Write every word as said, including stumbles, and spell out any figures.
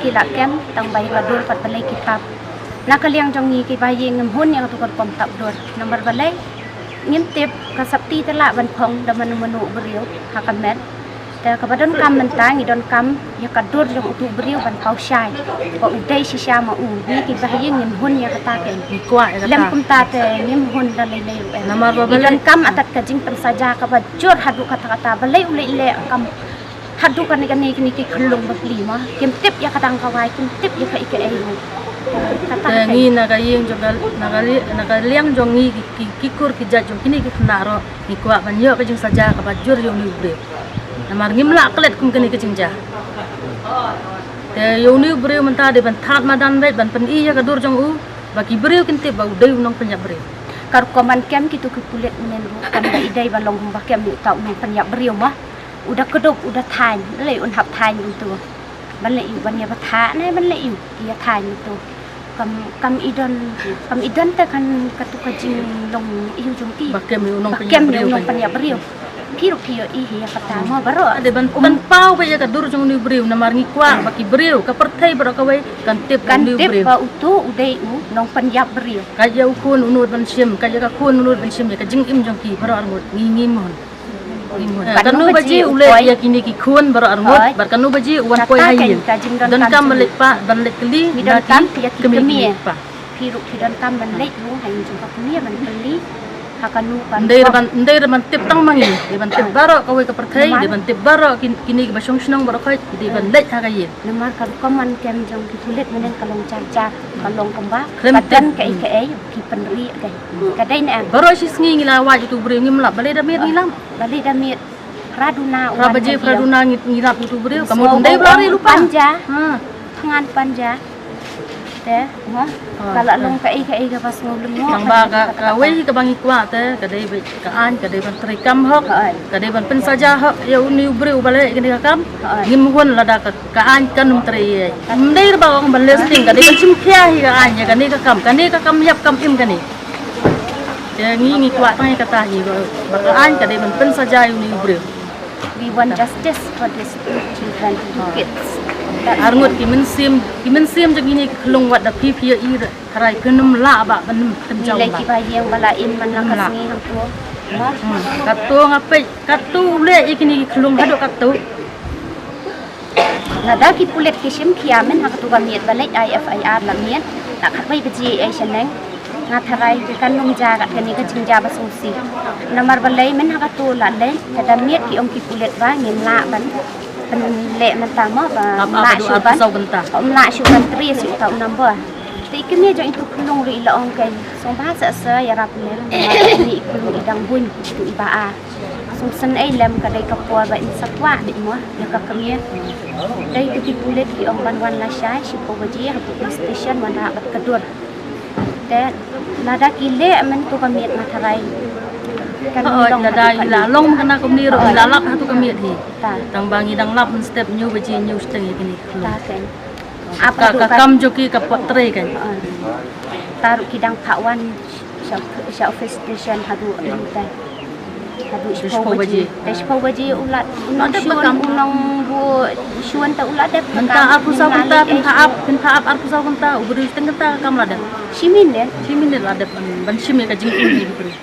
Ki la kem tang ba ïa ka dur pat balei ki tap. Na ka liang jong ngi ki ba ïing ngim hun ïa katu ka rukom tap dur. Namar balei ngim tip ka sopti te lah ban phong da mano mano u briew ha ka met. Te kaba donkam mynta ngi donkam ïa ka dur jong utu u briew ban paw shai ba u dei shisha ma u. Ngi ki ba ïing ngim hun ïa kata ken. Ngi kwah ïa kata. Lem kumta te ngim hun da lei lei ruh em. Namar ba balei? Ngi donkam atat ka jingpynsaja kaba jur haduh katta katta balei u leh leh kam haduh kane kane kine ki khyllung ba pli ma. Kim tip ïa ka dang ka wai, kim tip ïa ka ïa ka ei ruh. Kata. Te ka ngi na ka ïing jong ka, na ka li-, na ka liang jong ngi ki, ki, ki kur ki jait jong kine ki khynnah ruh ngi kwah ban ïoh ka jingsaja kaba jur ïa une u briew. Namar ngim lah klet kum kane ka jingjia. Te ïa une u briew mynta dei ban thad madan beit ban pyni ïa ka dur jong u ba ki briew kin tip ba u dei u nongpynïap briew. Ka rukom ban kem kitu ki pulit mynnin ruh kam da i dei ba long kumba kem ïa uta u nongpynïap briew ma. U da kdup, u da thaiñ, lei un hap thaiñ utu. Ban leh ïu ban ïa ba thah ne ban leh ïu ïa thaiñ utu. Kam, kam i don, kam i don te kan katu ka jinglong ïu jong ki. Ba kem ïa u nongpynïap briew. Ba kem ïa u nongpynïap briew. Phi ruh phi ïohi ïa kata ma baroh. Dei ban pynpaw ba ïa ka dur jong une u briew namar ngi kwah ba ki briew ka pyrthei baroh kawei kan tip ba une u briew. Kan tip ba utu u dei u nongpynïap briew. Ka ïa u khun u nud ban shim, ka ïa ka khun u nud ban shim ïa ka jingim jong ki baroh arngut ngi ngi mon. Katno baje u leh ïa kine ki khun baroh arngut, bad katno baje u wan poi ha ïing. Donkam ban leit pa, ban leit kylli na ki kmie ki kpa. Phi ruh phi donkam ban leit ruh ha ïing jong ka kmie ban kylli ha kano ka. Ndei ban, ndei ban tip tang ma ngi, dei ban tip baroh kawei ka pyrthei, dei ban tip baroh kine kiba shong shnong baroh khoit, dei ban leit ha ka ïing. Namar ka rukom ban kem jong ki pulit mynnin ka long jar jar, ka long kumba ka don kaei kaei ki pynrieh kaei. Ka dei ne em. Baroh shi sngi ngi la wad ïa utu u briew ngim lap, balei da miet ngi lap. Balei da miet phra duna, phra baje phra duna ngi, ngi lap ïa utu u briew. Ka mut ym dei ba la rieh lypa. Panja. Thngan panja. Te, ha. Ka la long kaei kaei kaba sngewlyngngoh. Tang ba ka, kawei kaba ngi kwah te ka dei ba ka aiñ ka dei ban treikam hok. Ka dei ban pynsaja hok ïa une u briew uba leh ïa kane ka kam. Ngim hun lada ka, ka aiñ kan ym trei ïa. Ym dei ba ong ban leh sting, ka dei ban shim khia hi ka aiñ ïa kane ka kam, kane ka kam ïap kam im kane. Te ngi ngi kwah tang ïa kata hi ba, ba ka aiñ ka dei ban pynsaja ïa une u briew. We want justice for these two children, two kids. Arngut ki mynsiem, ki mynsiem jong kine ki khyllung wat da phi phi ïa i re. Tharai phin ym lah ba ban pynjaw ba. Ngi lei kiba ïeng ba la im man la ka sngi hangto. Kato nga peit, kato u leh ïa kine ki khyllung haduh kato. Lada ki pulit ki shim khia mynha kato ka miet ba leit ai F I R la miet. Lah khatwei baje ai shaneng. Nga tharai kan ym jia kat kane ka jingjia ba sngewsih. Namar balei mynha kato la leit, lada miet ki ong ki pulit ba ngim lah ban pynleh mynta mo ba ym lah shuh ban. Ym lah shuh ban trace ïa uta u number. Te i kmie jong itu khyllung ruh i la ong kein sngewbha sa sa ïarap lem namar ini i khyllung i dang buiñ itu i ba a. Sngewsynei lem ka dei ka por ba in sa kwah beit mo ïa ka kmie. Dei itu ki pulit ki ong ban wan lashai shiphew baje ha police station wanrah bad ka dur. Te lada ki leh mynta ka miet nga tharai. Kan long lada i la long kane ka miet ruh i la lap ha tu ka miet hi. Tang ba ngi dang lap mynstep hynñiew baje hynñiew shiteng ïa kine ki khyllung. Ka, ka kam jong ki ka pat trei kan. Ta ruh ki dang phah wan sha, sha office station haduh ym tai. Haduh shiphew baje. Te shiphew baje u la, u nongshun, u nongbuh shun te u la dep. Mynta arphew saw kynta phin phah ap, phin phah ap arphew saw kynta, u briew shiteng kynta ka kam la dep. Shi minit. Shi minit la dep ban, ban shim ïa ka jingim u briew.